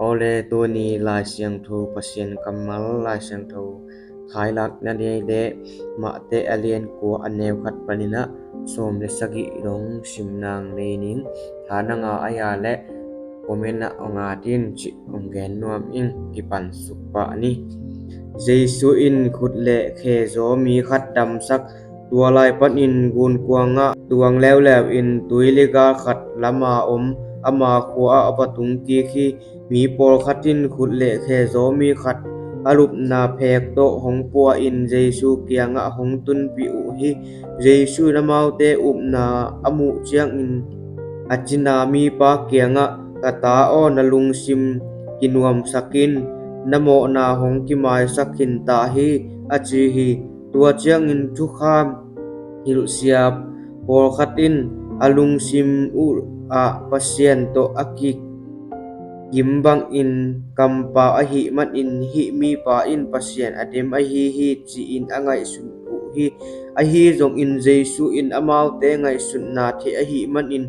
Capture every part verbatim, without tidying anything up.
Awle, tuni Lai Siangtho, Pasian kammal Lai Siangtho thailakna nei leh, Mate a lian kua, a neu khat panin ah sawm le sagih dong simna nei ning. Tha na ngah a, a leh comment ah hong at in, cih hong gen nuam ing. Kipan suk pah ni. Jesu in khut le khe zaw mi khat damsak. Tua lai panin gunkuang ah tuang leuleu in tuiligal khat lam a om ama khua ah va tung kik hi. Mi pawlkhat in khut le khe zaw mi khat a lupna phek tawh hong pua in Jesu kiangah hong tunpih uh hi. Jesu in amaute upna a muh ciangin a cina mipa kiangah, "Ka ta aw, na lungsim kinuamsak in, na mawhna hong kimaisak khin ta hi," a ci hi. Tua ciangin thukham hilhsiap pawlkhat in a lungsim uh ah Pasian tawh a kikim bangin kampau ahih manin hih mipa in Pasian a dem ahi hi, ci-in a ngaihsun uh hi. Ahi zongin Jesu in amaute ngaihsutna thei ahih manin,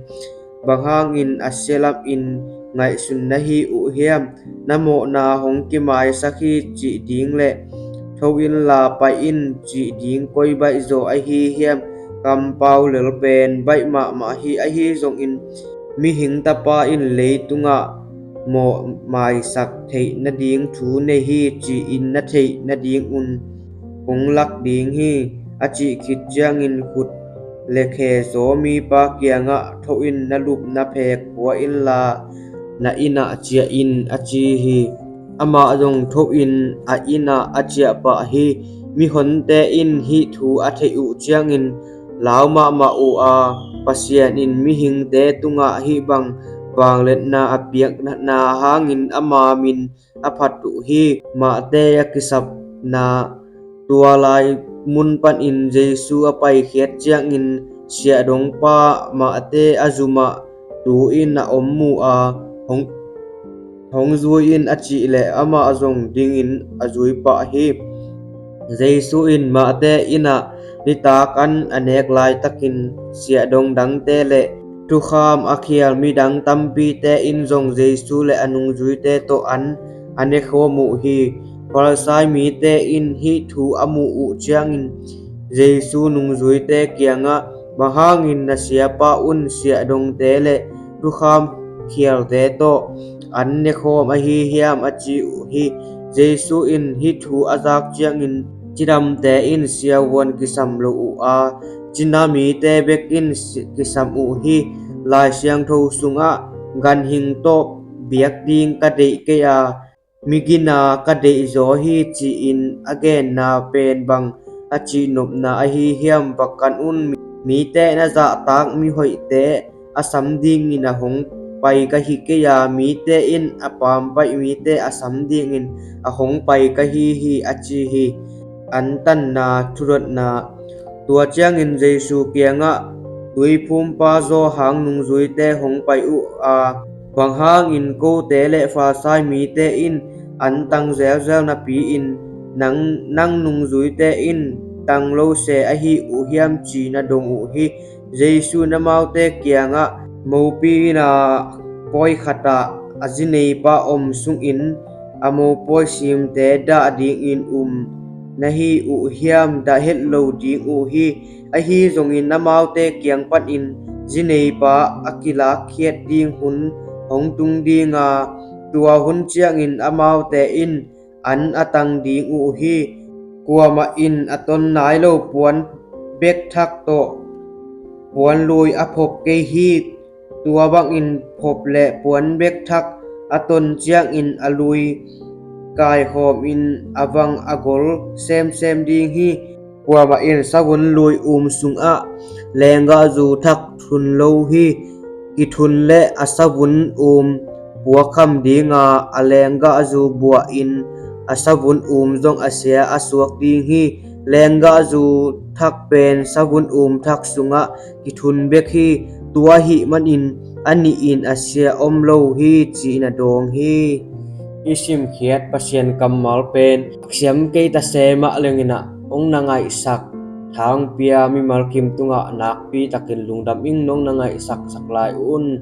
"Bang hangin a sia lamin ngaihsun na hi uh hiam? Na mawhna hong kimaisak hi, cih ding le, 'Tho inla pai in,' cih ding koi baih zaw ahi hiam? Kampau lel pen baih mahmah hi. Ahi zongin Mihing Tapa in leitungah mawh maisak theih nading thu nei hi, ci-in na theih nadingun kong lak ding hi," a cih khit ciangin khut le khe zaw mipa kiangah, "Tho in, na lupna phek pua inla, na inn ah ciah in," a ci hi. Amah zong tho in a inn ah a ciah pah hi. Mihonte in hih thu a theih uh ciangin lau mahmah uh a, Pasian in mihingte tungah hih bang vangliatna a piakna hangin ama min a phat uh hi. Mate a kisapna. Tua lai mun panin Jesu a paikhiat ciangin siahdongpa Mate a zumah tu-in a om mu a, "Hong, hong zui in," a cih leh amah zong dingin a zui pah hi. Jesu in Mate inn ah nitak an a nek laitakin siahdong dangte le thukham a khial midang tampite in zong Jesu le a nungzuite tawh an a nekhawm uh hi. Farisai mite in hih thu a muh uh ciangin Jesu nungzuite kiangah, "Bang hangin na siapa un siahdongte le thukham khialte tawh an nekhawm ahi hiam?" a ci uh hi. Jesu in hih thu a zak ciangin, "Cidamte in siavuan kisam lo uh a, cina mite bek in si-, kisam uh hi. Lai Siangtho sungah, 'Ganhing tawh biak ding ka deih kei a, migina ka deih zaw hi,' ci-in a genna pen bang a cihnopna ahi hiam? Va kan un, mite na zahtak mihoihte a sam dingin a hong pai ka hi kei a, mite in a pampaih mite a sam dingin a hong pai ka hi hi," a ci hi. Antanna thudotna. Tua ciangin Jesu kiangah tuiphumpa Johan nungzuite hong pai uh a, "Bang hangin kote le Farisai mite in an tang zelzel napi-in, nang, nang nungzuite in tang lo se ahi uh hiam?" ci-in a dong uh hi. Jesu in amaute kiangah, "Mopi inn a pawi khatah a zineipa om sungin a mopawi simte dah dingin um na hi uh hiam? Dah het lo ding uh hi. Ahi zongin amaute kiang panin zineipa a kilakkhiat ding hun hong tung ding a, tua hun ciangin amaute in an a tang ding uh hi. Kuamah in a ton nai lo puan bek thak tawh puan lui a phop kei hi. Tua bangin phop le puan bek thak a ton ciangin a lui kaikhawmin a vang a gol semsem ding hi. Kuamah in savun lui um sungah lenggahzu thak thun lo hi. Kithun le a savun um puakkham ding a, a lenggahzu buahin a savun um zong a sia a suak ding hi. Lenggahzu thak pen savun um thak sungah kithun bek hi. Tua ahih manin a nihin a sia om lo hi," ci-in a dawng hi. I simkhiat Pasian kammal pen siam kei ta se mah leng in ah, hong na ngaihsak, tha hong pia mimal kim tungah nakpi takin lungdam ing. Nong na ngaihsak sak lai un.